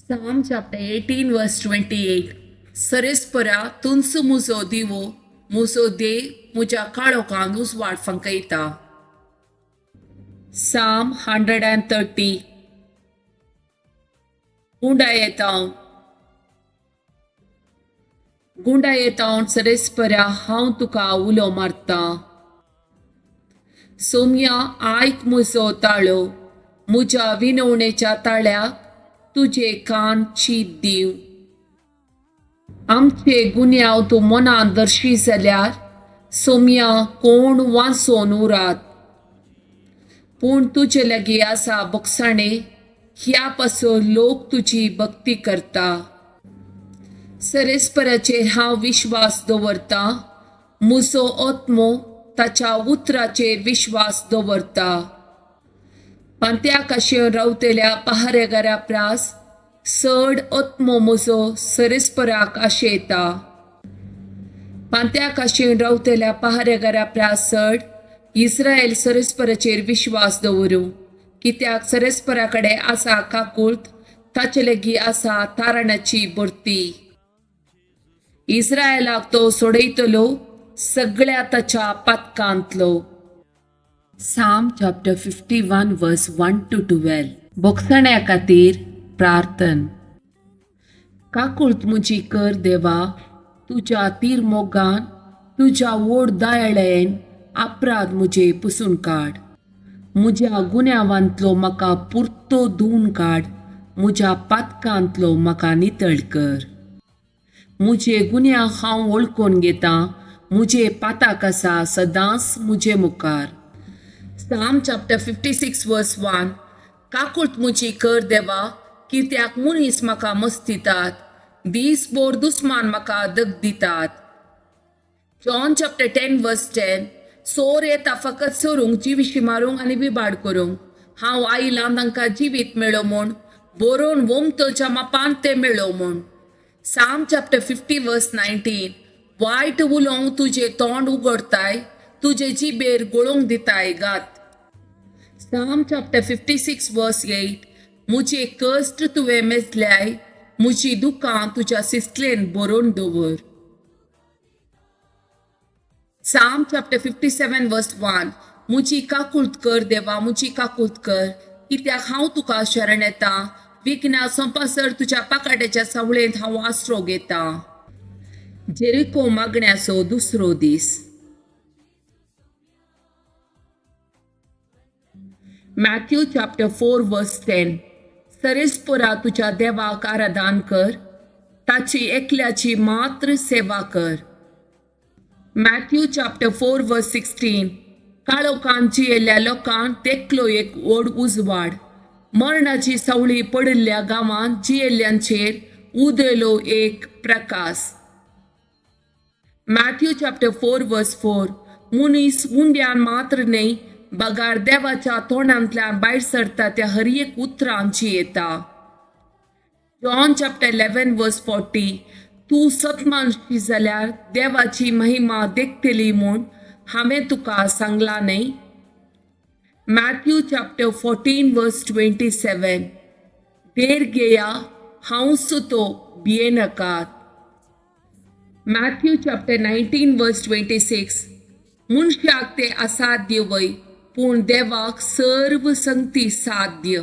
Psalm chapter 18 verse 28. सरेस्परा तुंच मुजो दिवो, मुजो देव मुज्या काळोखान उजवाड फांकयता. Psalm 130. गुंडायेतावन गुंडायेतावन सरेस्परा हांव तुका उलो मारतां. सोम्या आयक म्हजो ताळो, म्हज्या विनवणेच्या ताळ्याक तुजे कान चीत दीव. आमचे गुन्यांव तूं मनान दर्शी जाल्यार सोम्या कोण वांचोन उरात. पूण तुजे लागीं आसा बोगसाणे, ह्या पासून लोक तुजी भक्ती करता. सरेस्पराचेर हांव विश्वास दवरतां, म्हजो आत्मो ताच्या उतराचेर विश्वास दवरता. पांत्या काशेन रावतल्या पहारेगारा प्रास चड आत्मो म्हजो सरेस्पराक आशेता. पांत्या काशेन रावतल्या पहारेगारा प्रास चड इस्रायल सरेस्पराचेर विश्वास दवरूं, कित्याक सरेस्परा कडेन आसा काकूळत, ताचे लागीं आसा तारणाची भरती. इस्रायलाक तो सोडयतलो सगळ्या ताच्या पातकांतलो. Psalm chapter 51 verse 1 to 12. बोगसण्या खातीर प्रार्थन. काकूळत म्हजी कर देवा, तुज्या तीर मोगान, तुज्या व्हड दयाळेन अपराध म्हजे पुसून काड. म्हज्या गुन्यांवांतलो म्हाका पुरतो धुवन काड, म्हज्या पातकांतलो म्हाका नितळ कर. म्हजे गुन्यांव हांव वळखून घेतां, म्हजे पाताक आसा सदांच म्हजे मुखार. Psalm chapter 56 verse 1. काकूळत म्हजी कर देवा, कित्याक मनीस म्हाका मस्तितात, दीसभर दुस्मान म्हाका दग दितात. John chapter 10 verse 10. चोर येता फकत चोरूंक, जिविशी मारूंक आनी बिबाड करूंक. हांव आयलां तांकां जिवीत मेळो म्हूण, बरोवन वोमतोच्या मापान तें मेळो म्हूण. Psalm chapter 50 verse 19. वायट उलोवंक तुजें तोंड उगडताय, तुजे जिबेर गळोवंक दिताय गात. Psalm chapter 56 verse 8. म्हजे कश्ट तुवें मेजल्याय, म्हजी दुकां तुज्या सिसलेन बरोवन दवर. Psalm chapter 57 verse 1. म्हजी काकूळत कर देवा, म्हजी काकूळत कर, कित्याक हांव तुका शरण येता. विघ्नां सोंपासर तुज्या पाकाट्याच्या सावळेंत हांव आसरो घेता. जेरिको मागण्याचो दुसरो दीस. Matthew chapter 4 verse 10. सरेस्परा तुज्या देवाक आराधन कर, ताची एकल्याची मात्र सेवा कर. Matthew chapter 4 verse 16. काळोखान जियेल्ल्या लोकांक देखलो एक व्हड उजवाड, मरणाची सावळी पडिल्ल्या गांवांत जियेल्ल्यांचेर उदेलो एक प्रकाश. Matthew chapter 4 verse 4. मनीस उंड्यान मात्र न्हय, बगार देवाच्या तोंडांतल्यान भायर सरता त्या हर एक उतरान जियेता. John chapter 11 verse 40. तूं सतमानशी जाल्यार देवाची महिमा देखतली म्हूण हांवें तुका सांगलां न्हय. Matthew chapter 14 verse 27. देर घेया, हांव सुतो, भियेनाकात. Matthew chapter 19 verse 26. मनशाक तें असाध्य वय, पूण देवाक सर्व संगती साध्य.